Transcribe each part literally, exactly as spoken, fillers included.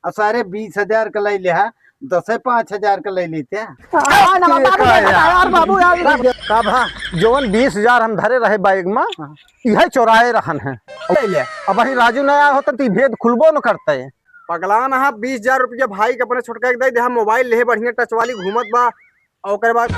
अब सारे बीस हजार का ले लिहा, दसे पाँच हजार का ले लेते हैं। हाँ, ना, बाबू, यार, बाबू, यार। का भा? जवन बीस हजार हम धरे रहे बैग में, हाँ। इहे चोराए रहन है। ले ले। अब वही राजू ना आया होता तो ई भेद खुलबो न करते। पगलान हा, बीस हजार रुपया भाई के अपने छोटका के दे दे, हम मोबाइल ले बढ़िया टच वाली घूमत बा। और ओकरे बाद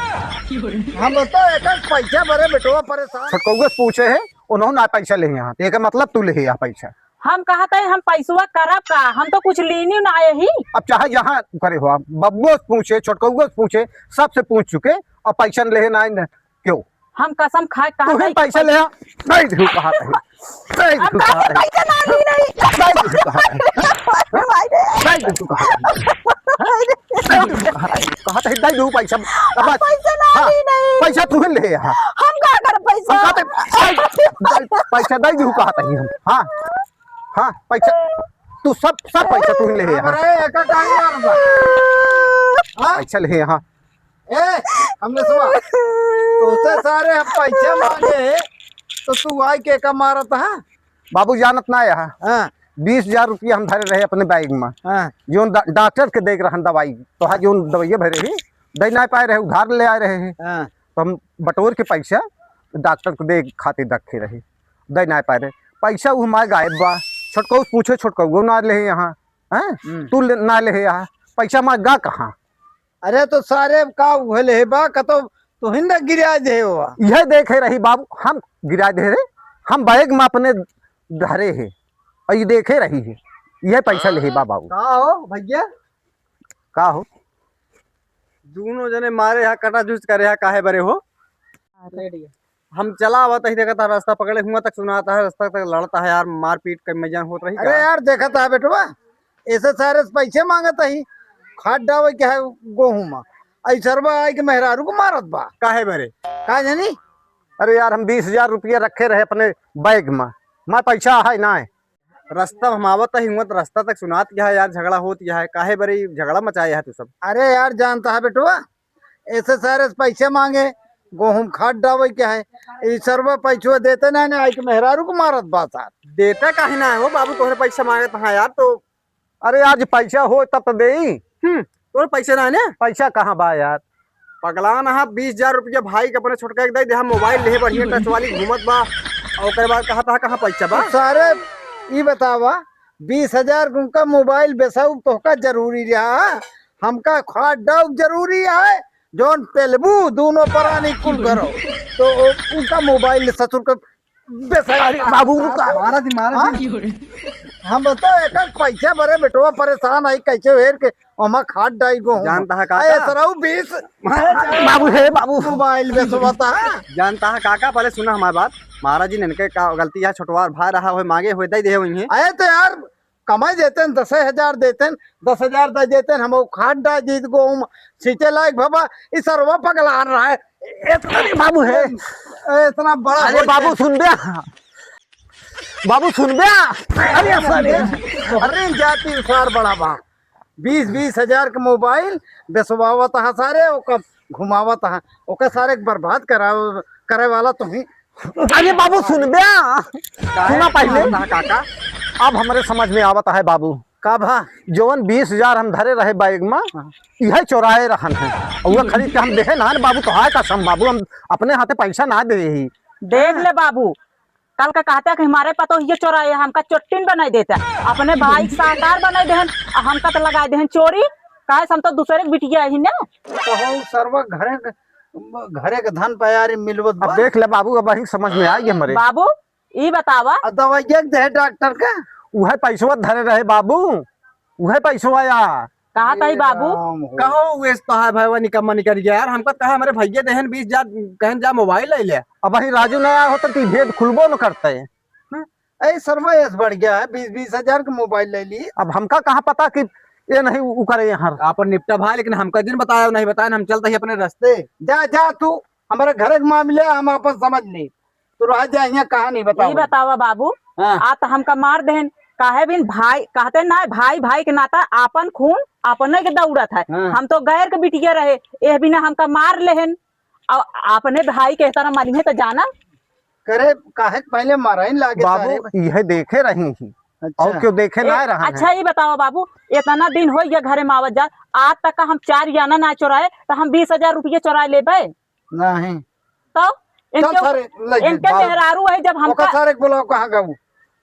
हम तो एक पैसा बरे बेटवा परेशान। छोटकौआ से पूछे है, उन्होंने ना पैसा ले यहाँ, तो एकर मतलब तू ले यहाँ पैसा। हम कहत है, हम पैसवा करब का? हम तो कुछ लेनी ना आए ही। अब चाहे जहाँ करे हो आप, बब्बो से पूछे, छोटकौआ से पूछे, सबसे पूछ चुके, और पैसा ले ना आए न, क्यों? हम कसम खाए कहा तू ही नहीं पैसा ले आ, नहीं दू कहा नहीं। नहीं हम दू कहा कहा नहीं। पैसा ना ली नहीं। नहीं दू कहा नहीं। भाई रे। नहीं दू कहा नहीं। भाई रे। नहीं दू कहा नहीं। कहा तो नहीं दू पैसा। अब हम पैसा ना हाँ, ली नहीं। पैसा तू ही ले आ। हम का कर पैसा? हम कहते, नहीं, नहीं, पैसा नहीं दू कहा नहीं हम। हाँ, हाँ, पैसा, तू सब, सब पैसा तू ही ले आ। अरे, एका काहे यार बा? हाँ? पैसा ले आ, हाँ। ए, हमने सुना, तोसे सारे हम पैसे मांगे, तो तू आई के का मारत है? बाबू जानत ना है, हाँ। बीस हजार रुपया हम धरे रहे अपने बैग में। हाँ। जौन डा-, डॉक्टर के देख रहन दवाई, तो हाँ, जौन दवाइया भरे ही, दे ना पाए रहे, उधार ले आए रहे हैं। हाँ। तो हम बटोर के पैसा डॉक्टर को दे खातिर रखे रहे, दे ना पाए रहे। पैसा वो हमारे गायब बा, छोटकऊ से पूछो, छोटकऊ ना ले यहाँ, हैं? हम्म। तू ले, ना ले यहाँ, पैसा हमारे गा कहाँ? अरे तो सारे का उहे ले बा, कतो तुहिन ना गिरा दे हो। यह देखे रही बाबू, हम गिरा दे रहे, हम बैग में अपने धरे है, और ये देखे रही है, यह पैसा ले बा बाबू। का हो भैया? का हो? दोनों जने मारे यहाँ कटा जूझ करे यहाँ काहे बरे हो? हम चला आवत ही, देखत है रास्ता पकड़े हुआ तक सुनाता है, रास्ता तक लड़ता है यार, मारपीट के मजा होत रही अरे का? यार, देखत है बेटवा, ऐसे सारे से पैसे मांगत ही, खाद डावे के है गेहूं में, ऐ सरवा आई के मेहरारू को मारत बा। काहे बरे? का जानी? अरे यार, हम बीस हजार रुपया रखे रहे अपने बैग में, मैं पैसा है ना। रास्ता हम आवत ही हुआ तो रास्ता तक सुनात गया है यार, झगड़ा होत गया है, काहे बरे झगड़ा मचाया है तू सब? अरे यार, जानता है बेटवा, ऐसे सारे से पैसे मांगे, गेहूं खाद डावे के है, ई सरवा पैसवा देते ना, ना, आई के मेहरारू को मारत बा सार। देता काहे ना है हो बाबू, तोहरे पैसा मांगत हाँ यार, तो अरे आज पैसा हो तब तो देई। हम्म, तोहरे पैसे ना है ना? पैसा कहाँ बा यार? पगलान हा, बीस हजार रुपया भाई के अपने छोटका के दे दे, हम मोबाइल ले बढ़िया टच वाली घूमत बा, और ओकरे बाद कहत हा कहाँ पैसा बा? सारे ई बतावा, बीस हजार के उनका मोबाइल बेसाऊ तोहका जरूरी रहा, हमका खाद डाउब जरूरी है, जौन पेलबू दोनों परानी कुल करो, तो ओ-, उनका मोबाइल ससुर का बेसाई। अरे बाबू, रुका। मारा जी, मारा जी। हाँ? हम बताओ, एक एक पैसा बरे बेटवा परेशान आई, कैसे हेर के ओमा खाद डाई गो हम। जानता है काका? अरे सरऊ बीस बाबू, हे बाबू। मोबाइल बेचवाता है। जानता है काका, पहले सुना हमारी बात। महाराज जी ने इनके का गलती है, छोटवार भाई रहा हुए, मांगे हुए दे दे हुए हैं। अरे तो यार, कमाई देते हैं, दस हजार देते हैं, दस हजार दे देते हैं, हम वो खाद डाल दी गो हम सींचे लायक बाबा, इस सरवा पगला रहा है। इतना नहीं बाबू है। ए, इतना बड़ा अरे हो बाबू गया। सुन बे, बाबू सुन बे। अरे साले, अरे जाति सार बड़ा बा। बीस बीस हजार के मोबाइल बेचवावत हा सारे, ओकर घुमावत हा, ओकर सारे के बर्बाद कराव-, करे वाला तुही। अरे बाबू सुन बे, सुना पहले। काका? अब हमरे समझ में आवत है बाबू। का भा? जवन बीस हजार हम धरे रहे बैग में, हाँ। इहे चोराए रहन है। और वो खरीद के हम देहे ना बाबू, तो हाय कसम बाबू, हम अपने हाथे पैसा ना दे ही। देख ले बाबू, कल का कहता कि हमारे पतोहिए चोराए, हमका चोट्टिन बनाई देता, अपने भाई के साहूकार बनाई देहन, आ हमका तो लगाई देहन चोरी, काहे से हम तो दूसरे के बिटिया ही ना। तो हो सरवा घरे के, घरे के धन पयारी मिलवत अब बा। देख ले बाबू, अब वही समझ में आ गया हमरे। बाबू, ई बतावा। आ दवाइया के देहे डॉक्टर का? उहे पैसवा धरे रहे बाबू, उहे पैसवा या। कहा ताई बाबू? राम हो। कहो उहे तो है भाई, निकम्मा निकल गया यार, हमका कहा हमारे भैया देहन बीस हजार, कहन जा मोबाइल ले ले। अब वही राजू ना आया होता तो ई भेद खुलबो न करते। हाँ? ए सरवा, एस बढ़ गया है, बीस बीस हजार के मोबाइल ले ली। अब हमका कहाँ पता कि ये नहीं उ-, उ करे यहाँ। आपन निपटा भाई, लेकिन हमका जिन बताया, नहीं बताया, हम चलते ही अपने रास्ते। जा, जा तू, हमारे घर के मामले हम आपन समझ ली। तू रह जा, यहाँ कहानी बताओ। ई बतावा बाबू, हाँ। आ तो हमका मार देहन, काहे बिन भाई, कहते ना भाई, भाई के नाता आपन खून अपने के दौड़त है। हाँ। हम तो गैर के बिटिया रहे, एह बिना हमका मार लेहन, और अपने भाई के तरह मनिहे तो जाना। करे, काहे के पहले मारइन लागे बाबू, सारे? यह देखे रही ही, अच्छा। और क्यों देखे ए, ना रहा है? अच्छा, ई बतावा बाबू, एतना दिन होइ गया घरे में आवत जात, आज तक हम चार आना ना चोराए, त हम बीस हजार रुपया चोराए लेबे? नहीं। तो चल इनके, सारे, ले जा, इनके बाबू। मेहरारू है, जब हमका ओका सारे के बुलाओ, कहाँ गऊ?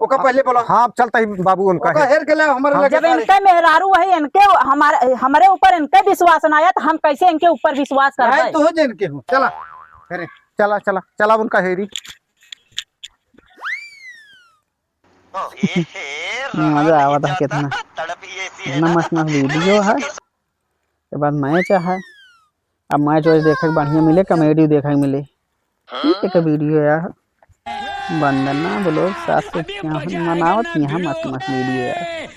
ओका पहिले बुलाओ। हाँ, चलता ही बाबू उनका ओका है। हेर के लाओ, हमारे हाँ। लगे जब सारे। इनके मेहरारू है, इनके, हमारे, हमरे ऊपर इनके विश्वास ना आया, तो हम कैसे इनके ऊपर विश्वास नहीं, करबे? तू हो जिनके हो। चला, अरे। चला, चला, चला उनका हेरी। मजा आवत है कितना। कितना मस्त मस्त video है। के बाद match है। अब match वैच देखे के बढ़िया मिले, comedy देखे के मिले। ठीक है, video यार। वंदना vlog सास से क्या मनावत यहाँ मस्त मस्त video यार।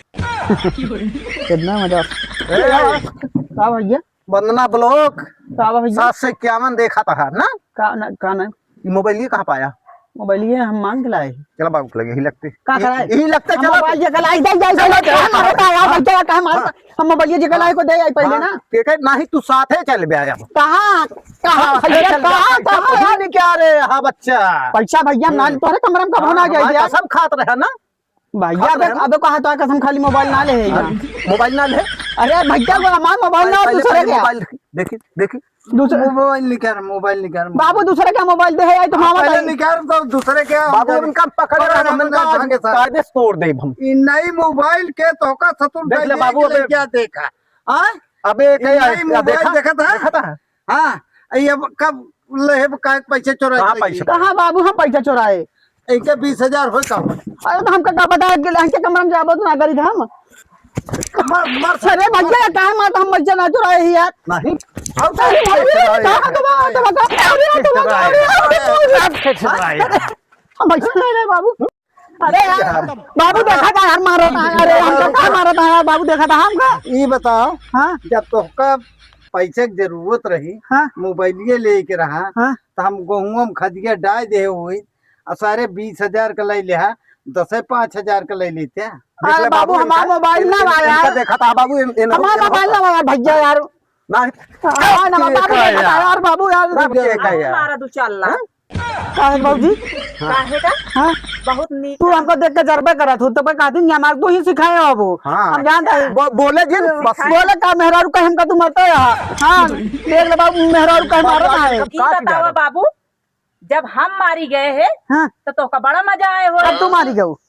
कितना मजा। ए, का भैया? वंदना vlog का भैया? सात सौ इक्यावन देखा था ना? का ना, का ना? ये मोबाइल ये कहाँ पाया? मोबाइल ये हम मांग के लाए। चला बाबू के लगे, यही लगते। का कराए? यही लगते, हम चला। मोबाइल ये कलाई दे, दे, दे, चला, दे, चला, चला। मारता है, हाँ। भैया, कहाँ मारता? हाँ। हम मोबाइल ये कलाई को दे, आई पहले हाँ। ना। के कहे, नहीं, तू साथ है, चल बे आया। कहाँ? कहाँ? हाँ, भैया, चल कहाँ? बे आया। कहाँ? कहाँ? नहीं क्या रे, हाँ, बच्चा। पैसा भैया, हम्म। ना तोहरे कमरा में कब हाँ, होना हमारे जाए? कसम खात रहे ना। भैया, खात अबे, रहे ना। अबे कहा तो कसम खाली मोबाइल ना ले है हाँ, यहाँ। मोबाइल ना ले। अरे भैया, वो हमार मोबाइल ना, पहले, दूसरे पहले क्या? मोबाइल देखी, देखी, देखी। दूसरे मोबाइल निकाल, मोबाइल निकाल। बाबू, दूसरे क्या मोबाइल दे है, आई तो हाँ, मामा पहले भाई। निकाल, तो दूसरे क्या बाबू, हम उनका पकड़ पकड़ रहे हैं, हम हम उनका ना भागे साथ। कायदे से तोड़ देब हम। ई नई मोबाइल के तोहका ससुर देख ले भाई बाबू, देख ले अबे क्या देखा? हाँ? अबे, ई कहीं नई आया, मोबाइल देखा? देखा था? देखा था? हाँ, ई अब कब लेब का पैसे चोराए कहाँ के पैसे? लेके? कहाँ बाबू, हम पैसा चोराए? इनके बीस हजार होई का? अरे तो हमका का पता है कि इनके कमरा में जाबो तो ना करी था हम। मर, मर अरे भैया, काहे मारत हम पैसा ना चोराए ही यार। नहीं। और अरे भैया, चोराए? कहाँ तो बात है, बता। अरे, अरे, अरे, अरे, अरे, अरे, अरे, अरे, अरे, हम पैसा नहीं रहे बाबू। अरे यार, बाबू देखा था यार, मारा था यार, अरे हमका का मारा था यार, बाबू देखा था हमका। ई बताओ, हाँ? जब तोहका पैसे के जरूरत रही, हाँ? मोबाइलिए लेके रहा, हाँ? तो हम गहुआ में खदिया डाल दे हुई, आ सारे बीस हजार का ले लिहा, दसे पाँच हजार का ले लेते। देख अरे ले बाबू, बाबू, हमार इनका, मोबाइल ना इन-, आया। इनका देखा था बाबू, इन-, इन-, हमार इनको मोबाइल ना आया भैया यार। ना, हाँ, ना, बाबू, का देखा था यार? यार, बाबू यार। बाबू के का यार? मारा दू चार लाख। हाँ? काहे बाबूजी? हाँ। काहे का? हाँ? बहुत नीक तू है। हमको देख के जरबे करत हो, तो कोई कहती नहीं, हमारे तू ही सिखाए हो वो। हाँ। हम जानते हैं। बो-, बोले जी, बस। सिखाए। बोले का मेहरारू कहे हमका तू मरता है। हाँ, देख ले बाबू, मेहरारू कहे मारत है। ई का बतावा किया? बाबू, जब हम मारी गए हैं, हाँ। तो तोहका बड़ा मजा आए हो। अब तू मारी गयो।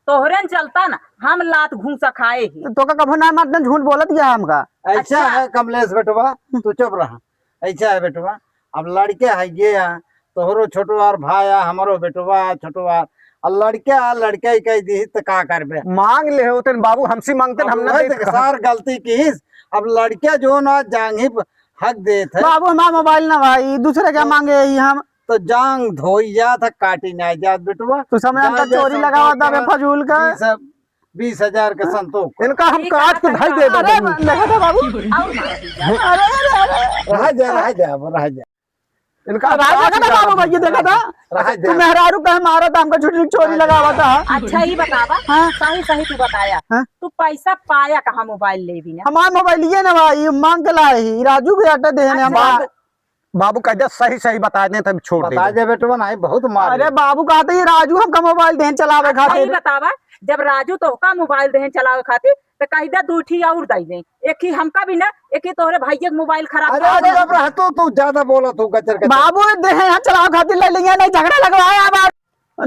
तोहरे न चलता ना, हम लात घूसा खाए ही। तो तोहका कभो ना मारते, झूठ बोलत गया हमका। ऐसा अच्छा। है कमलेश बेटवा, तू चुप रहा। ऐसा है बेटवा, अब लड़के है ये है, तोहरो छोटवार भाई है, हमरो बेटवा है छोटवार। अब लड़के है, लड़के ही कह दी तो का करबे? मांग ले होते न बाबू, हमसे मांगते न, अब हम ना वही देत देख, कहा। सार गलती कीस। अब लड़के जो ना जांघी प-, हक देत है। बाबू, हमार मोबाइल ना भाई, दूसरे क्या हाँ। मांगे ही हम? तो जांग धोई जात है, काटी ना जात बेटवा। तू समय हमका जाए, जाए चोरी संतोष लगावा था बे का, फजूल का। बीस, बीस हजार के संतोष का। इनका हम ठीक है, काट के धई दे अरे, देबे। देखा था बाबू। और मार दीजिए। अरे, अरे, अरे। रह जा, रह जा, अब रह जा। इनका अब आज काट देखा था के बाबू, धई भैया देखा था। रह जा। तू मेहरारू कहे मारा था, हमका झूठी चोरी लगावा था। अच्छा, ई बतावा, हाँ। सही, सही तू बताया। हाँ। तू पैसा पाया कहाँ मोबाइल ले बिना? हमार मोबाइल ये ना भाई, मांग के लाए ही, राजू के आटे देने हम। बाबू, बाबू कह दे, सही सही बता दे, तब छोड़ दे। बता दे बेटवा, नहीं बहुत मार अरे ले। बाबू कहते, "ये राजू हमका मोबाइल देन चलावे अच्छा, खातिर।" ई बतावा, जब राजू तोहका मोबाइल देन चलावे खातिर, तो कह दे, "दू ठी और दे दे, एक ही हमका भी ना, एक ही तोहरे भैया के मोबाइल खराब अरे, कर अरे, दे।" अब रह तू, तू ज्यादा बोला तू, गचर, गचर। बाबू देहे हम चलावे खातिर ले लेंगे, नहीं झगड़ा लगवाए अब।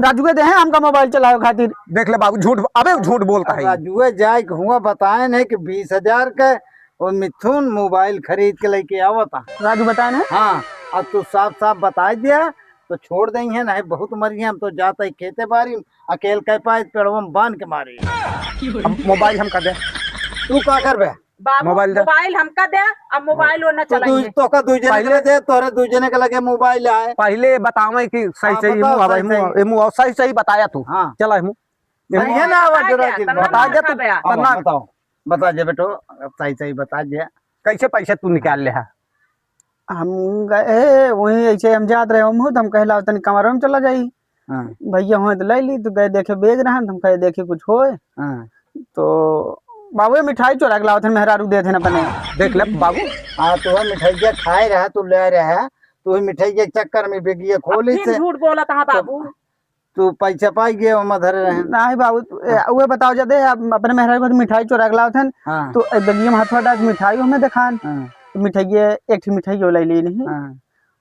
राजू के देहे हमका मोबाइल चलावे खातिर। देख ले बाबू, झूठ, अबे झूठ बोलता है। राजुए जाए के हुआ बताए नहीं कि बीस हजार के वो मिथुन मोबाइल खरीद के लेके आवता। राजू बताए नहीं? हाँ, अब तू साफ साफ बताई दिया तो छोड़ देंगे, नहीं बहुत मरी है, हम तो जाता ही खेते बारी, अकेल कह पाए पेड़वा में बांध के मारे। अब मोबाइल हमका दे। तू का करबे? बाबू, मोबाइल दे। मोबाइल हमका दे, अब मोबाइल वो न तो चलाइए। दू-, तोका दू जने के पहले दे, तोरे दू जने के लगे मोबाइल आए। पहले बतावे कि सही हाँ, सही बताओ, मुँह आवे, सही मुँह, सही। ए मुँह, सही सही बताया तू। हाँ। चला मुँह। ए मुँह। बढ़िया ना आवाज बता दे, रहा है, तना बता दे तू, दिखा दे। तना अब बताओ, बता दे बेटो, अब सही सही बता दे। कैसे पैसे तू निकाल ले हा? हम गए, वहीं ऐसे हम जात रहे, हम, तो हम कहला, "तनी कमरा में चला जाई।" हाँ। भैया हुए तो ले ली, तो गए देखे बैग रहन, तो हम कहे, "देखे कुछ होए।" हाँ। तो बाबू, ये मिठाई चोरा के लावत हन, मेहरारू देत हन अपने। देख ले बाबू। हाँ, तो वह मिठाइया खाए रहा, तू ले रहा है, तो वही मिठाई के चक्कर में बेगिया अब खोली फिर से। झूठ बोलत हा तो बाबू। तू पैसा पाई गए, ओमा धरे रहे। नाही बाबू, तू, ए, हाँ। उहे बताओ, जदे आप अपने मेहरारू के मिठाई चोरा के लावत हन, हाँ। तो ए बगिया में हाथवा डाल मिठाई हमें देखान। हाँ। तो मिठाई, एक ठी मिठाई जो लाई ली नहीं। हाँ।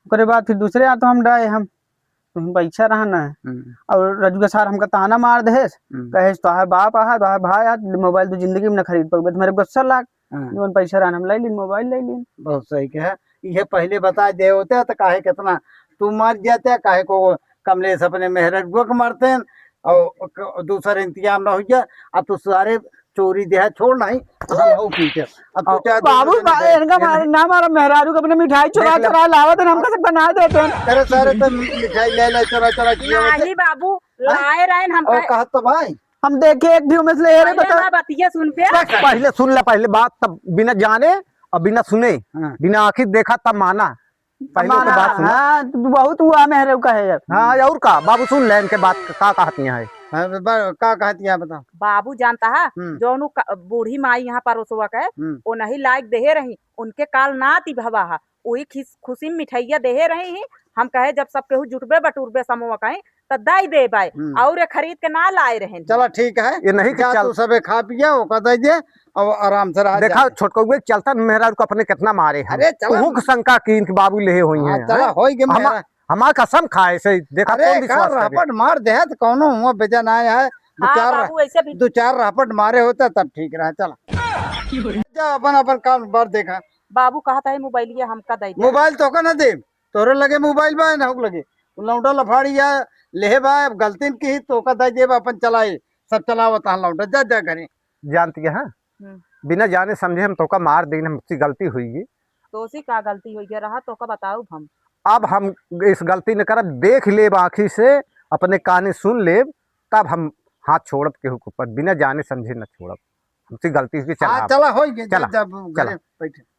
ओकरे बाद फिर दूसरे आ तो हम डाए हम, तो हम पैसा रहा ना। हम्म। और रजुआ सार हमका ताना मार देहेस, हम्म। कहेस, "तोहार बाप आहा, तोहार भाई आ, मोबाइल तो जिंदगी में ना खरीद पउबे, तुम्हारे गुस्सा लाग।" हाँ। जवन पैसा रहन हम लाई लीन, मोबाइल लाई लीन। बहुत सही कहा। इहे पहिले बताइ दे होते त काहे केतना तू मर जाते, काहे को कमलेश अपने मेहररुआ के मरते हैं और क-, दूसर इंतजाम ना हो जाए। अब तू सारे चोरी देहा छोड़ नहीं, हम हो पीटे। अब तू और चाहे बाबू, दूसरे बा-, दिन इनका दे मार-, नहीं। ना मारा, मेहरारू के अपने मिठाई चुरा देख ले। चुरा लावत हैं, हमका सब बना देते हैं। अरे सारे तो मिठाई ले ले, चुरा चुरा किया होते। नाही बाबू, हाँ? लाए रहन हम और कहे कहत तो भाई, हम देखे एक भी उमेश ले, अरे पहिले बता। ना बतिया सुन पे। देख, पहिले सुन ले, पहिले बात तब बिना जाने और बिना सुने, हाँ। बिना आँखी देखा तब माना। पहिले तो हमारा, बात सुना। हाँ, तू बहुत हुआ मेहरे का है यार। हाँ, और का? बाबू सुन ले इनके बात, का कहत यहाँ है? हाँ, ब-, ब-, का कहत यहाँ बताओ? बाबू जानता है, हम्म। जौन उ क-, बूढ़ी माई यहाँ परोसवा के, हम्म। ओ नहीं लायक देहे रही, उनके काल ना ती भवा है, वही खिस-, खुशी में मिठाइया देहे रही ही। हम कहे जब सब केहू जुटबे बटुरबे समूह कहीं त दई देबे, हम्म। और ये खरीद के ना लाए रहन। चला ठीक है, ये नहीं कि जा चल तू सबे खा पिया, ओका दे दे, अब आराम से रहा देखा, जा। छोटकउए के चलता मेहरारू को अपने कितना मारे हैं। अरे चला। तुहू के शंका की इनके बाबू लेहे होई हाँ, हैं, चला, हैं? होई के हम-, मेहरा-, हमार कसम खाए से, देखा अरे कौन का विश्वास करे? रहपट मार दे है तो कौनो हुआ बेजा ना आया है। दो हाँ, चार बाबू, ऐसे भी दो चार रहपट मारे होते तब ठीक रहा। चला। जा अपन, अपन काम बार देखा। बाबू कहत है मोबाइलिया हमका दे दे। मोबाइल तोका ना दे, तोरे लगे मोबाइल बा ना ओक लगे। उ लौंडा लफाड़ी या लेहे बा, अब गलती न की तोका दे देबा अपन चलाई, सब चलावत हाँ लौंडा, जा, जा घरे। जानती है, हाँ? हम्म। बिना जाने समझे हम तोका मार देन, हमसे गलती हुई। तोसी का गलती हुई है रहा, तोका बताउब हम। अब हम इस गलती न करब, देख लेब आँखी से, अपने काने सुन लेब, तब हम हाथ छोड़ब केहू के ऊपर, बिना जाने समझे न छोड़ब। हमसे गलती हुई, चला हाँ, अब। चला, होई गया, चला, जा, जा, चला। घरे बैठे।